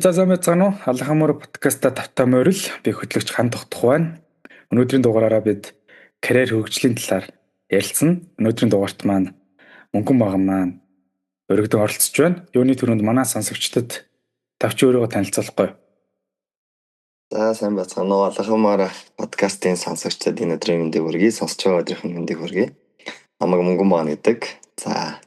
За, сайн байцгаана уу? Аллахын мөр подкаста тавтай морил, би хөтлөгч Хан Тогтох байна. Өнөөдрийн дугаараараа бид карьер хөгжлийн талаар ярилцсан. Өнөөдрийн дугаарт маань Мөнгөн Баган маань өргөдөн оролцож байна. Юуны түрүүнд манай сонсогчдод тавч өөрийгөө танилцуулахгүй. За, сайн байцгаана уу? Аллахын мөр подкастын сонсогчдод энэ өдрийн мэндийг хүргэе. Сонсож байгаа өдрийн мэндийг хүргэе. Намайг Мөнгөн Баган гэдэг. За,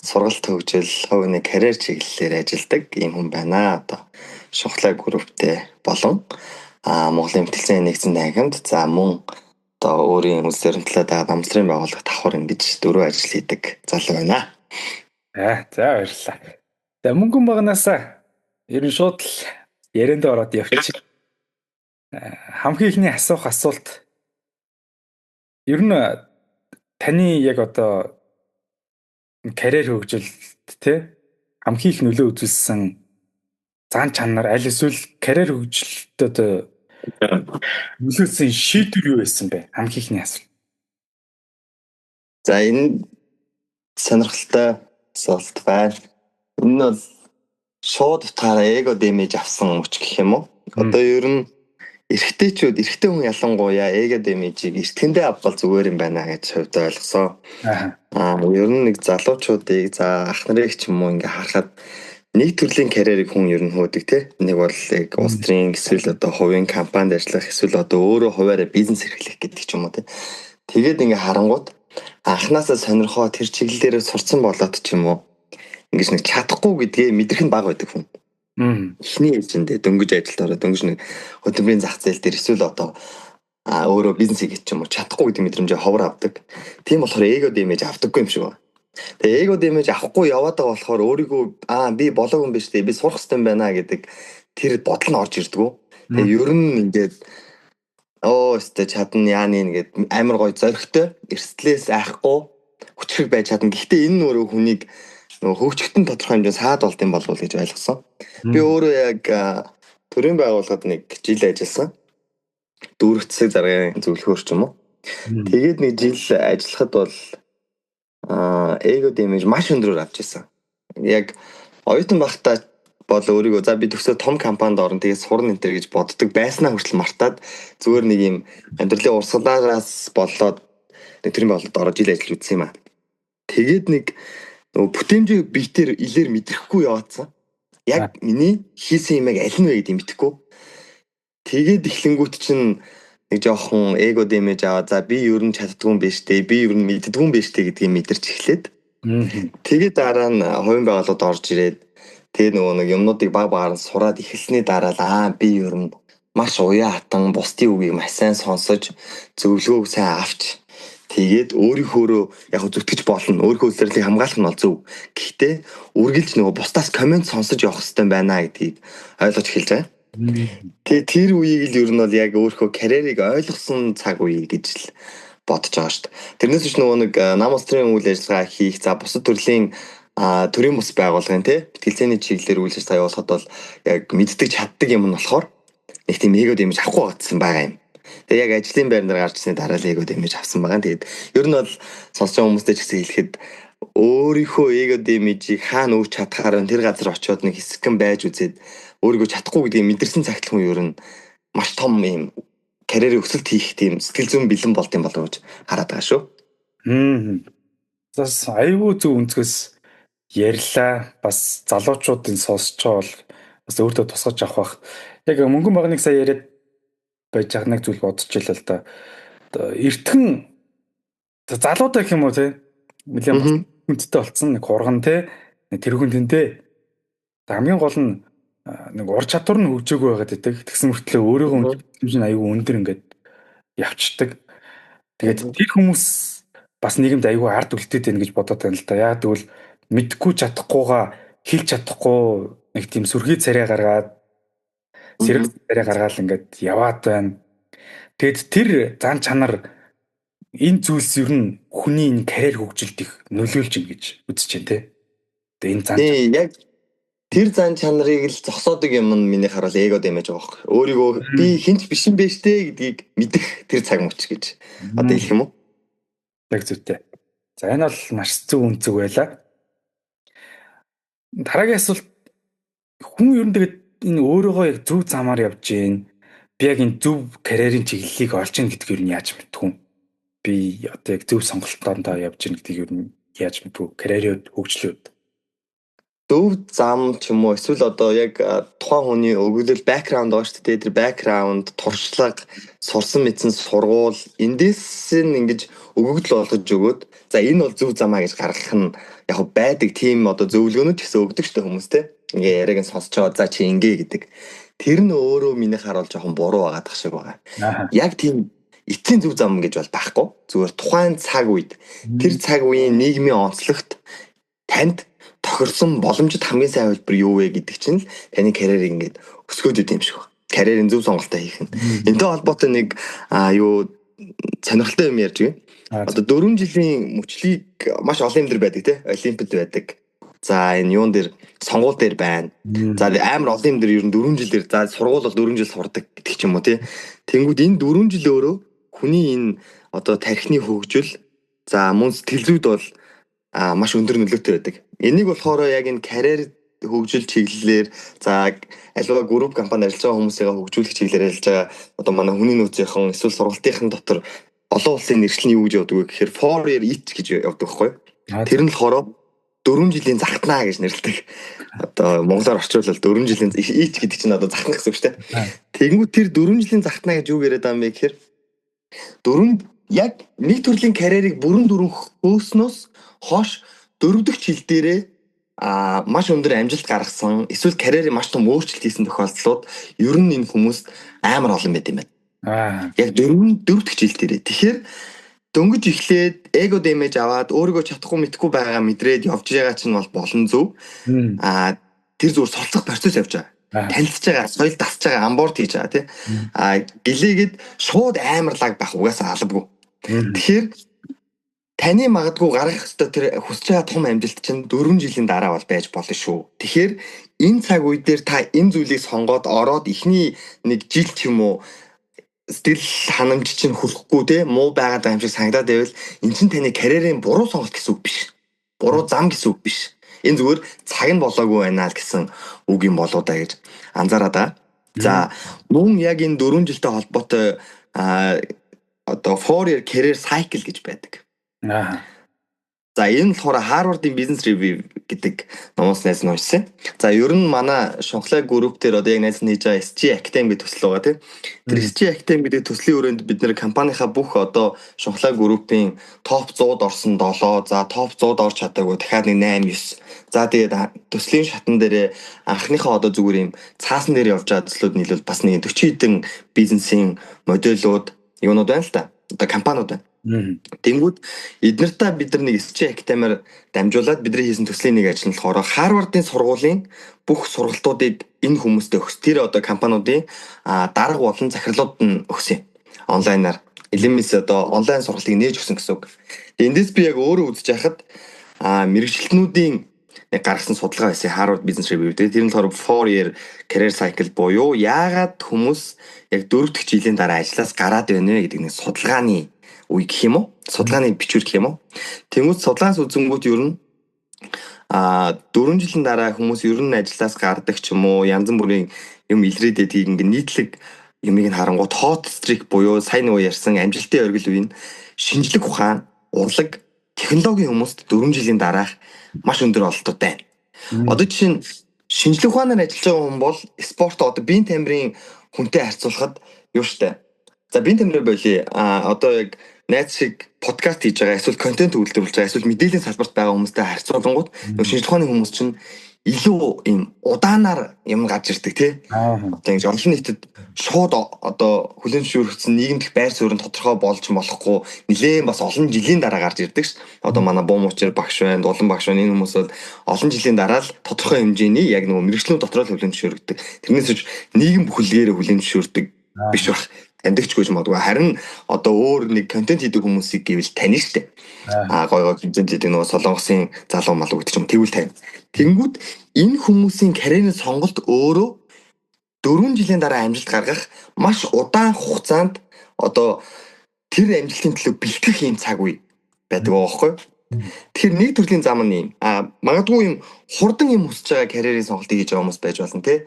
сургалт, хөгжил, хувийн карьер чиглэлээр ажилладаг ийм хүн байна. Одоо Шухлай групптэй болон Монголын мэтгэлцээний нэгдсэн танхимд, за мөн одоо өөрийн үйлс баримтлаад байгаа намслын байгууллага давхар ингэж дөрөв ажил хийдэг залуу байна. За, баярлалаа. За, Мөнгөн Баганаас ер нь шууд л ярианд ороод явчих. Хамгийн ихний асуух асуулт ер нь таны яг одоо карьер хөгжилд те хамгийн их нөлөө үзүүлсэн зан чанар аль эсвэл карьер хөгжилд одоо нөлөөлсөн шийдвэр юу байсан бэ? Хамгийн ихний асуулт. За, энэ сонирхолтой асуулт байна. Энэ нь бол шууд утгаараа эго дэмэж авсан мөч гэх юм уу? Одоо ер нь эрэгтэйчүүд, эрэгтэй хүн ялангуяа эго дэмэжийг эртгэндээ авбал зүгээр юм байна гэж хувьд ойлгосон. Ер нь нэг залуучуудыг, за ах нарыг ч юм уу ингээ харахад нэг төрлийн карьерийг хүн ер нь хөөдөг те. Нэг бол яг улс төрийн эсвэл одоо хувийн компанид ажиллах, эсвэл одоо өөрөө хувиараа бизнес эрхлэх гэдэг ч юм уу те. Тэгээд ингээ харангуут анхнаасаа сонирхоо тэр чиглэлээрээ сурцсан болоод ч юм уу ингэж нэг чадахгүй гэдгээ мэдрэх нь бага байдаг хүн. Эхний ээлжиндээ дөнгөж ажилд ороод, дөнгөж нэг хөдөлмөрийн зах зээл дээр эсвэл одоо өөрөө бизнес хийх ч юм уу чадахгүй гэдэг мэдрэмжээ ховор авдаг. Тийм болохоор эго дэмэж авдаггүй юм шиг байна. Тэгээ эго дэмэж авахгүй яваад байгаа болохоор өөрийгөө би болоогүй юм биш үү, би сурах хэрэгтэй юм байна гэдэг тэр бодол нь орж ирдгүү. Тэгээ ер нь ингээд оо өстэй чадна яаны ингээд амар гой зоригтой, эрсдлээс айхгүй, хүчрэг байж чадна. Гэхдээ энэ нь өөрөө хүнийг нөгөө хөгжихдээ тодорхой хэмжээнд саад болд юм болов уу гэж ойлгосон. Би өөрөө яг төрийн байгууллагад нэг жил ажилласан. Дүүрэг засаг даргын зөвлөхөөр ч юм уу. Тэгээд нэг жил ажиллахад бол эго дэмэж маш өндрөөр авч ирсэн. Яг оюутан байхдаа бол өөрийгөө за би төгсөө том компанид орно, тэгээд сурна энэ төр гэж боддог байснаа хүртэл мартаад, зүгээр нэг юм амьдралын урсгалаараас болоод нэг төрийн байгууллагад ороод жил ажиллаж үзсэн юм аа. Тэгээд нэг нөгөө бүтээмжийг биетээр илээр мэдрэхгүй яваадсан. Яг миний хийсэн юм яг аль нь вэ гэдгийг мэдэхгүй. Тэгээд эхлэнгүүт чинь нэг жоохон эго дэмэж аваа, за би ер нь чаддгүй юм биш үү, би ер нь мэддэггүй юм биш үү гэдгийг мэдэрч эхлээд. Тэгээд дараа нь хувийн байгууллагад орж ирээд, тэгээд нөгөө нэг юмнуудыг баг багаар нь сураад эхэлсний дараа л би ер нь маш уян хатан, бусдын үгийг маш сайн сонсож, зөвлөгөөг сайн авч, тэгээд өөрийнхөөрөө яг зүтгэж болно. Өөрийнхөө үйлдвэрлэлийг хамгаалах нь бол зөв. Гэхдээ үргэлж нөгөө бусдаас comment сонсож явах хэрэгтэй байна гэдгийг ойлгож эхэлж байгаа. Тэгээ тэр үеийг л ер нь бол яг өөрийнхөө карьерийг ойлгосон цаг үе гэж л бодож байгаа шүү дээ. Тэрнээс биш нөгөө нэг нам улс төрийн үйл ажиллагаа хийх, за бусад төрлийн төрийн бус байгууллагын те мэтгэлцээний чиглэлээр үйл ажиллагаа явуулахад бол яг мэддэг, чаддаг юм нь болохоор нэг тийм эго дэмэж авахгүй байгаадсан байгаа юм. Тэгээ яг ажлын байран дээр гарч ирсний дараа л эго дэмэж авсан байгаа. Тэгээд ер нь бол сонсож байгаа хүмүүстэй ч гэсэн хэлэхэд өөрийнхөө эго дэмэжийг хаана өгч чадхаар тэр газар очиод нэг хэсэгхэн байж үзээд, өөрийгөө чадахгүй гэдгийг мэдэрсэн цагт хүн ер нь маш том юм карьерийн өсөлт хийх тийм сэтгэл зүйн бэлэн болд юм болов уу гэж хараад байгаа шүү. За, айгүй зөв өнцгөөс ярьлаа. Бас залуучуудын сонсож байгаа бол бас өөртөө тусгаж авах бах. Яг Мөнгөн Баганыг сая яриад байж байгаа нэг зүйл бодож илаа л да. Одоо эртхэн залуудаа гэх юм уу те. Нэлээд хүндтэй болцсон нэг хурган те. Тэр хүн тэнтэй. Хамгийн гол нь нэг ур чадвар нь хөгжөөгүй байгаад байдаг. Тэгсэн мөртлөө өөрийгөө үнэмш нь аюу өндөр ингээд явцдаг. Тэгээд тэр хүмүүс бас нийгэмд аюу ард үлдээд байна гэж бодоод байна л да. Яг тэгвэл мэдхгүй, чадахгүйгаа хэлж чадахгүй, нэг тийм сүрхий царай гаргаад, сэрэг царай гаргаал ингээд яваад байна. Тэгэд тэр зан чанар, энэ зүйлс ер нь хүний энэ карьер хөгжилд их нөлөөлж ин гэж үзэж байна те. Тэгээ энэ зан яг тэр зан чанарыг л зогсоодог юм нь миний харуул эго дэмэж байгаа байхгүй. Өөрийгөө би хинч биш юм бэ штэ гэдгийг мэдэх тэр цаг мөч гэж одоо хэлэх юм уу? Яг зүйтэй. За, энэ бол маш зөв үнцэг байлаа. Дараагийн асуулт: хүн ер нь тэгээд энэ өөрийгөө яг зөв замаар явж гин, би яг энэ зөв карьерийн чиглэлийг олж гин гэдгийг юу нь яаж мэдэх юм? Би одоо яг зөв сонголтондоо явж гин гэдгийг юу нь яаж мэдэх вэ? Карьерийн хөгжлийн үед. Зөв зам ч юм уу, эсвэл одоо яг тухайн хүний өгүүлэл background байгаа шүү дээ. Тэр background, туршлага, сурсан мэдсэн сургууль эндээс нь ингэж өгөгдөл олгож өгөөд, за, энэ бол зөв замаа гэж гаргах нь яг байдаг тийм одоо зөвлөгөөнүүд ч гэсэн өгдөг шүү дээ хүмүүс те. Ингээ яриаг нь сонсчоо, за, чи ингээ гэдэг. Тэр нь өөрөө миний харуул жоохон буруу байгаад тах шиг байгаа. Яг тийм эцсийн зөв зам гэж бол байхгүй. Зүгээр тухайн цаг үед, тэр цаг үеийн нийгмийн онцлогт танд тохирсон боломжит хамгийн сайн хувилбар юу вэ гэдэг чинь л таны карьерийг ингээд өсгөөд идэм шиг байна. Карьерийн зөв сонголтоо хийх нь. Энтэй холбоотой нэг юу сонирхолтой юм ярьж байна. Одоо 4 жилийн мөчлөгийг маш олон юм дэр байдаг те. Олимпиад байдаг. За, энэ юун дээр, сонгуул дээр байна. За, амар олон юм дээр ер нь 4 жилээр, за, сургууль бол 4 жил сурдаг гэдэг ч юм уу тий. Тэнгүүд энэ 4 жил өөрөө хүний энэ одоо тархины хөгжил, за, мөн сэтгэл зүйд бол маш өндөр нөлөөтэй байдаг. Энийг болохоор яг энэ карьер хөгжил чиглэлээр, за, аливаа групп компани ажиллаж байгаа хүмүүсийг хөгжүүлэх чиглэлээр ажиллаж байгаа одоо манай хүний нөөцийнхэн эсвэл сургалтынхан дотор олон улсын нэршил нь юу гэж явдаг вэ гэхээр 4 year itch гэж явдаг байхгүй юу? Тэр нь болохоор 4 жилийн захтнаа гэж нэрлэдэг. Одоо монголоор орчуулбал 4 жилийн itch гэдэг чинь одоо захнах гэсэн үг шүү дээ. Тэгэнгүүт тэр 4 жилийн захтнаа гэж юу яриад байгаа юм бэ гэхээр дөрөв яг нэг төрлийн карьерийг бүрэн дүрэн хөөснөөс хойш дөрөв дэх жил дээрээ маш өндөр амжилт гаргасан, эсвэл карьерийн маш том өөрчлөлт хийсэн тохиолдлууд ер нь энэ хүмүүст амар олон байт юм байна. Яг дөрөв дэх жил дээрээ. Тэгэхээр дөнгөж эхлээд ego damage аваад өөрийгөө чадахгүй мэдхгүй байгаа мэдрээд явж байгаа чинь бол болон зөв. Тэр зүгээр суралцах процесс явж байгаа. Танилцж байгаа, соёл дасж байгаа, onboard хийж байгаа тий. Гэлээгээд шууд амар лаг байх угаасаа албагүй. Тэгэхээр таны магадгүй гаргах ёстой тэр хүсэж байгаа том амжилт чинь 4 жилийн дараа бол байж болно шүү. Тэгэхээр энэ цаг үе дээр та энэ зүйлийг сонгоод ороод эхний нэг жил ч юм уу сэтгэл ханамж чинь хүрэхгүй те, муу байгаад байгаа юм шиг санагдаад байвал эн чинь таны карьерийн буруу сонголт гэсэн үг биш. Буруу зам гэсэн үг биш. Энэ зүгээр цаг нь болоогүй байна л гэсэн үг юм болоо да гэж анзаараад байгаа. За, мөн яг энэ 4 жилтэй холбоотой одоо 4 year career cycle гэж байдаг. За, энэ болохоор Harvard-ын Business Review гэдэг номоос найз нь уншсан. За, ер нь манай Шунхлай групп дээр одоо яг найз нь хийж байгаа SG Academy гэдэг төсөл байгаа тийм. Тэр SG Academy гэдэг төслийн өрөөнд бид нэр компанийнхаа бүх одоо Шунхлай группийн топ 100-д орсон 7, за, топ 100-д орж чадаагүй дахиад нэг 8 9. За, тэгээд төслийн шатан дээрээ анхныхаа одоо зүгээр юм цаасан дээр явж байгаа төслүүд нийлүүл бас нэг 40 хэдэн бизнесийн модельууд юунууд байна л та. Одоо компаниуд байна. Тэнгүүд эднэртээ бид нар нэг SG Academy-аар дамжуулаад бидний хийсэн төслийн нэг ажил нь болохоор Харвардын сургуулийн бүх сургалтуудыг энэ хүмүүстээ өгс. Тэр одоо компаниудын дарга болон захирлууд нь өгсөн юм. Онлайнаар LMS одоо онлайн сургалтыг нээж өгсөн гэсэн үг. Эндээс би яг өөрөө үзэж байхад мэргэжилтнүүдийн нэг гаргасан судалгаа байсан Harvard Business Review дээр. Тэр нь болохоор 4 year career cycle буюу яагаад хүмүүс яг 4 дахь жилийн дараа ажлаас гараад байна вэ гэдэг нэг судалгааны үе гэх юм уу? Судалгааны бичвэр гэх юм уу? Тэнгүүд судалгаас үзэнгүүт ер нь 4 жилийн дараа хүмүүс ер нь ажлаас гардаг ч юм уу, янз бүрийн юм илрээд байдгийг ингээ нийтлэг юмыг нь харангуут hot streak буюу сайн нөгөө ярьсан амжилтын оргил үе нь шинжлэх ухаан, урлаг, технологийн хүмүүст 4 жилийн дараах маш өндөр ололтууд байна. Одоо жишээ нь шинжлэх ухаанаар ажиллаж байгаа хүн бол спорт, одоо биеийн тамирын хүнтэй харьцуулахад юу штэ. За, биеийн тамирын болий. Одоо яг найз шиг подкаст хийж байгаа, эсвэл контент үйлдвэрлэж байгаа, эсвэл мэдээллийн салбарт байгаа хүмүүстэй харьцуулангууд нөгөө шинжлэх ухааны хүмүүс чинь илүү юм удаанаар юм гарч ирдэг тий. Одоо ингэж олон нийтэд шууд одоо хүлээн зөвшөөрөгдсөн нийгэмдэх байр суурь нь тодорхой болж болохгүй нэлээд бас олон жилийн дараа гарч ирдэг ш. Одоо манай Буу муучир багш байна, Дулан багш байна. Энэ хүмүүс бол олон жилийн дараа л тодорхой хэмжээний яг нөгөө мэргэжлүүд дотроо л хүлээн зөвшөөрөгдөг. Тэрнээс биш нийгэм бүхэлдээрээ хүлээн зөвшөөрдөг биш баг таньдагчгүй ч магадгүй. Харин одоо өөр нэг контент хийдэг хүмүүсийг гэвэл тань штэ. Гой гой контент хийдэг нөгөө Солонгосын залуу малуу гэдэг ч юм, тэгвэл тань. Тэнгүүд энэ хүмүүсийн карьерийн сонголт өөрөө 4 жилийн дараа амжилт гаргах маш удаан хугацаанд одоо тэр амжилтын төлөө бэлтгэх юм цаг үе байдаг байгаа байхгүй юу? Тэгэхээр нэг төрлийн зам нь юм. А магадгүй юм хурдан юм хүсэж байгаа карьерийн сонголтыг хийж байгаа хүмүүс байж болно тий.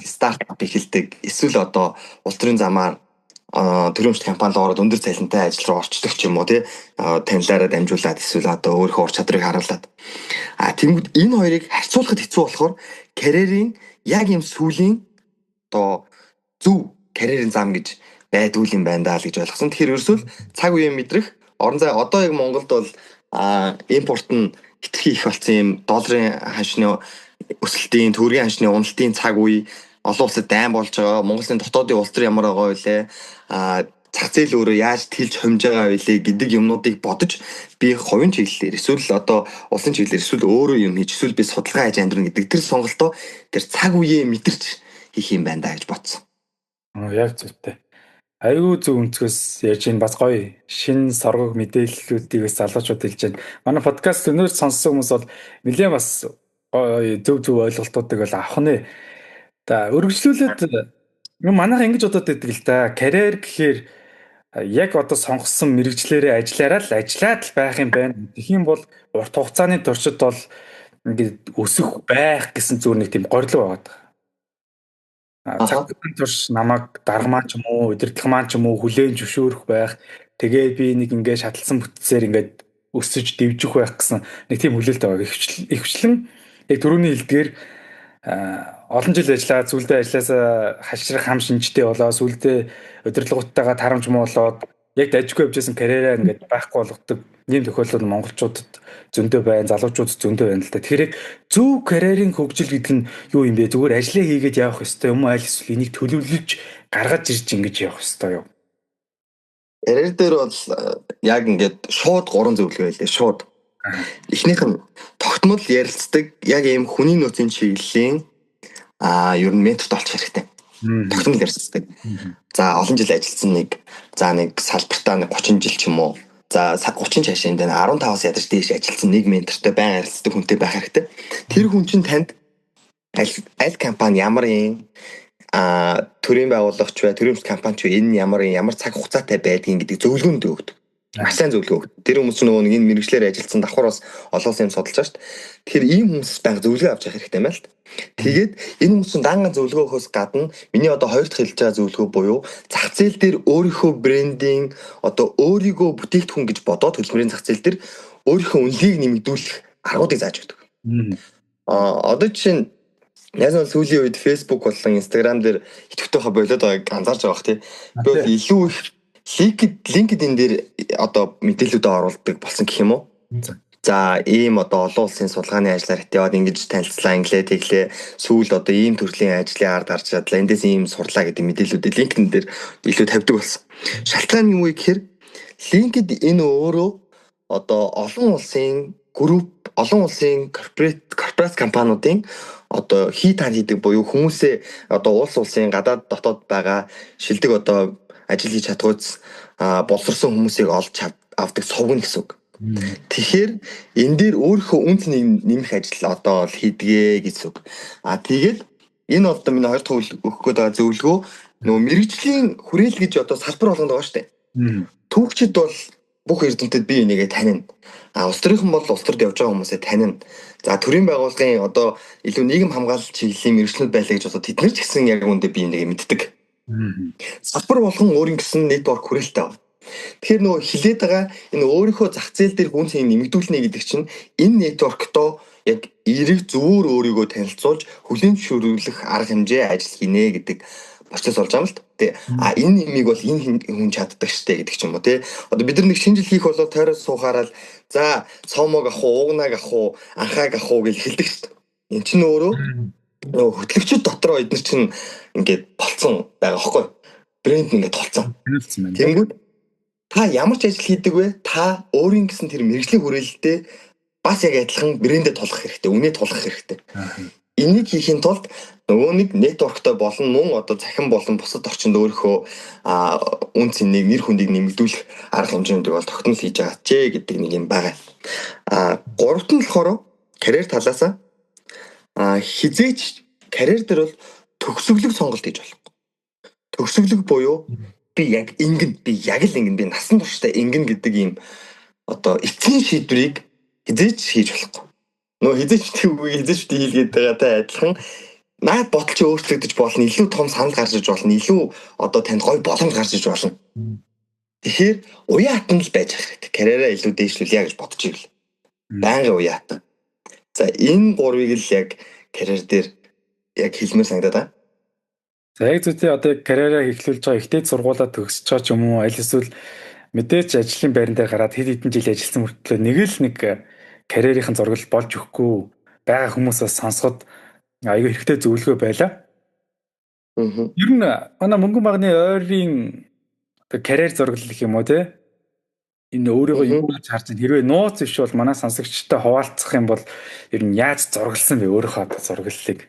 Стартап эхэлдэг. Эсвэл одоо улс төрийн замаар төрөмжт компанид ороод өндөр цалинтай ажил руу орчдөг ч юм уу тий. Танилаараа дамжуулаад эсвэл одоо өөрийнхөө ур чадрыг харуулад. А тэнгууд энэ хоёрыг харьцуулахад хэцүү болохоор карьерийн яг юм сүүлийн одоо зөв карьерийн зам гэж байдгүй юм байна даа л гэж ойлгосон. Тэгэхээр ерөөсөө цаг үеийн мэдрэх орон зай одоо яг Монголд бол импорт нь хэтэрхий их болсон юм, долларын ханшны өсөлтийн, төгрөгийн ханшны уналтын цаг үе, олон улсад дайн болж байгаа. Монголын дотоодын улс төр ямар байгаа вэ? Зах зээл өөрөө яаж тэлж хумж байгаа вэ гэдэг юмнуудыг бодож би хувийн чиглэлээр эсвэл одоо улсын чиглэлээр эсвэл өөрөө юм хийж эсвэл би судалгаа хийж амьдрна гэдэг тэр сонголтоо тэр цаг үеэ мэдэрч хийх юм байна да гэж бодсон. Яг зүйтэй. Айгүй зөв өнцгөөс ярьж байна. Бас гоё шин соргог мэдээллүүдийг бас залуучууд хэлж байна. Манай подкаст өнөөдөр сонссон хүмүүс бол нэлээд бас гоё зөв зөв ойлголтуудыг бол авах нэ. За өргөжлүүлээд манайх ингэж бодоод байдаг л да. Карьер гэхээр яг одоо сонгосон мэрэгжлээрээ ажиллаараа л ажиллаад л байх юм байна. Тэгэх юм бол урт хугацааны туршид бол ингээд өсөх байх гэсэн зүгээр нэг тийм горилго байгаа. Цаг турш намайг дарга маань ч юм уу, удирдлага маань ч юм уу хүлээн зөвшөөрөх байх. Тэгээд би нэг ингээд шатлсан бүтцээр ингээд өсөж дэвжих байх гэсэн нэг тийм хүлээлт байгаа. Ихэвчлэн яг түрүүний хэлдгээр олон жил ажиллаад сүлдээ ажилласаа хашрах хам шинжтэй болоо сүлдээ удирдлагуудтайгаа тарамж муу болоод яг дажгүй явжсэн карьераа ингээд байхгүй болгодог ийм тохиолдол монголчуудад зөндөө байна, залуучуудад зөндөө байна л да. Тэгэхээр зөв карьерийн хөгжил гэдэг нь юу юм бэ? Зүгээр ажлаа хийгээд явах ёстой юм уу? Аль эсвэл энийг төлөвлөж гаргаж ирж ингэж явах ёстой юу? Карьер дээр бол яг ингээд шууд 3 зөвлөгөө байлээ. Шууд. Эхнийх нь тогтмол ярилцдаг яг ийм хүний нөөцийн чиглэлийн ер нь менторт олчих хэрэгтэй. Тогтмол ярилцдаг. За олон жил ажилласан нэг за нэг салбартаа нэг 30 жил ч юм уу. За 30 цаашаа энэ 15-аас ядаж дээш ажилласан нэг ментортой байн ярилцдаг хүнтэй байх хэрэгтэй. Тэр хүн чинь танд аль компани ямар юм төрийн байгууллагач бай, төрийн компани ч бай, энэ ямар юм ямар цаг хугацаатай байдгийг гэдэг зөвлөгөөнд өгдөг. Маш сайн зөвлөгөө өгдөг. Тэр хүмүүс нөгөө нэг энэ мэрэгчлэр ажилласан давхар бас олон улсын юм судалж байгаа шүү дээ. Тэгэхээр ийм хүмүүс байнга зөвлөгөө авч явах хэрэгтэй юм байна л да. Тэгээд энэ хүмүүс нь данга зөвлөгөө өгөхөөс гадна миний одоо хоёр дахь хэлж байгаа зөвлөгөө буюу зах зээл дээр өөрийнхөө брендинг одоо өөрийгөө бүтээгдэхүүн гэж бодоод төлбөрийн зах зээл дээр өөрийнхөө үнэлгийг нэмэгдүүлэх аргуудыг зааж өгдөг. Одоо жишээ нь яг нь сүүлийн үед Facebook болон Instagram дээр идэвхтэйхэ болоод байгааг анзаарч байгаа бах тий. Би бол илүү их LinkedIn дээр одоо мэдээллүүдээ оруулдаг болсон гэх юм уу? За ийм одоо олон улсын судалгааны ажлаар яваад ингэж танилцлаа, инглээ тэглээ, сүүл одоо ийм төрлийн ажлын ард гарч чадлаа, эндээс ийм сурлаа гэдэг мэдээллүүдээ LinkedIn дээр илүү тавьдаг болсон. Шалтгаан нь юу вэ гэхээр LinkedIn өөрөө одоо олон улсын групп, олон улсын корпорац компаниудын одоо хий таан хийдэг буюу хүмүүсээ одоо улс улсын гадаад дотоод байгаа шилдэг одоо ажил хийж чадгүйц боловсрсон хүмүүсийг олж авдаг сувг гэсэн үг. Тэгэхээр энэ дээр өөрийнхөө үн цэнийг нэмэх ажил одоо л хийдгээ гэсэн үг. А тэгээд энэ одоо миний хоёр дахь өгөх гээд байгаа зөвлөгөө нөгөө мэрэгжлийн хүрээл гэж одоо салбар болгонд байгаа шүү дээ. Түүхчид бол бүх эрдэмтэд бие бинийгээ танина. А улс төрийнхэн бол улс төрд явж байгаа хүмүүсээ танина. За төрийн байгууллагын одоо илүү нийгэм хамгаалалт чиглэлийн мэрэгчлүүд байлаа гэж бодоод тэд нар ч гэсэн яг үүндээ бие бинийгээ мэддэг. Салбар болгон өөрийн гэсэн network хүрээлтэй байна. Тэгэхээр нөгөө хилээд байгаа энэ өөрийнхөө зах зээл дээр хүн цэнийг нэмэгдүүлнэ гэдэг чинь энэ network-тоо яг эерэг зөвөр өөрийгөө танилцуулж хүлээн зөвшөөрөх арга хэмжээ ажил хийнэ гэдэг процесс болж байгаа юм л тэ. А энэ нэмийг бол энэ хүн чаддаг штэ гэдэг ч юм уу тэ. Одоо бид нар нэг шинэ жил хийх болоод тойроо суухаараа л за цоомог авах уу, уугнаг авах уу, анхааг авах уу гэж хэлдэг штэ. Энд чинь өөрөө нөгөө хөтлөгчд дотроо эдгээр чинь ингээд болцсон байгаа хөөхгүй. Брэнд нь ингээд толцсон. Тэнгүүд та ямар ч ажил хийдэг вэ? Та өөрийн гэсэн тэр мэрэгжлийн хүрээлэлтэй бас яг адилхан брэндээ тулгах хэрэгтэй, үнэ тулгах хэрэгтэй. Энийг хийхин тулд нөгөө нэг network-той болон мөн одоо цахим болон бусад орчинд өөрийнхөө үн цэнийг нэр хүндийг нэмэгдүүлэх арга хэмжээнүүдийг бол тогтмол хийж байгаа ч гэдэг нэг юм байгаа. Гуравт нь болохоор карьер талаасаа хизээч карьер дээр бол төгсгөлөг сонголт хийж болохгүй. Төгсгөлөг буюу би яг ингэн, би яг л ингэн, би насан туршдаа ингэн гэдэг ийм Одоо эцсийн шийдвэрийг хизээч хийж болохгүй. Нөө хизээч тэггүй хизээч хийлгээд байгаатай адилхан наад бодол чи өөрчлөгдөж болно, илүү том санал гарч иж болно, илүү одоо танд гоё боломж гарч иж болно. Тэгэхээр уян хатан л байж ах хэрэгтэй. Карьераа илүү дээшлүүлье гэж бодож ивэл байнгын уян хатан. За, энэ гурвыг л яг карьер дээр яг хэлмээр санагдаад байна. За, яг зүйтэй одоо карьераа эхлүүлж байгаа, ихтэй сургуулаа төгсөж байгаа ч юм уу, аль эсвэл мэдээж ажлын байран дээр гараад хэд хэдэн жил ажилласан мөртлөө нэг л нэг карьерийн зургал болж өгөхгүй байгаа хүмүүс бас сонсоход аягүй хэрэгтэй зөвлөгөө байлаа. Ер нь манай мөнгөн багны ойрын одоо карьер зураглал гэх юм уу, те, энэ өөрийгөө юу гэж харж байна? Хэрвээ нууц биш бол манай сонсогчтой хуваалцах юм бол ер нь яаж зурагласан бэ өөрийнхөө одоо зураглалыг?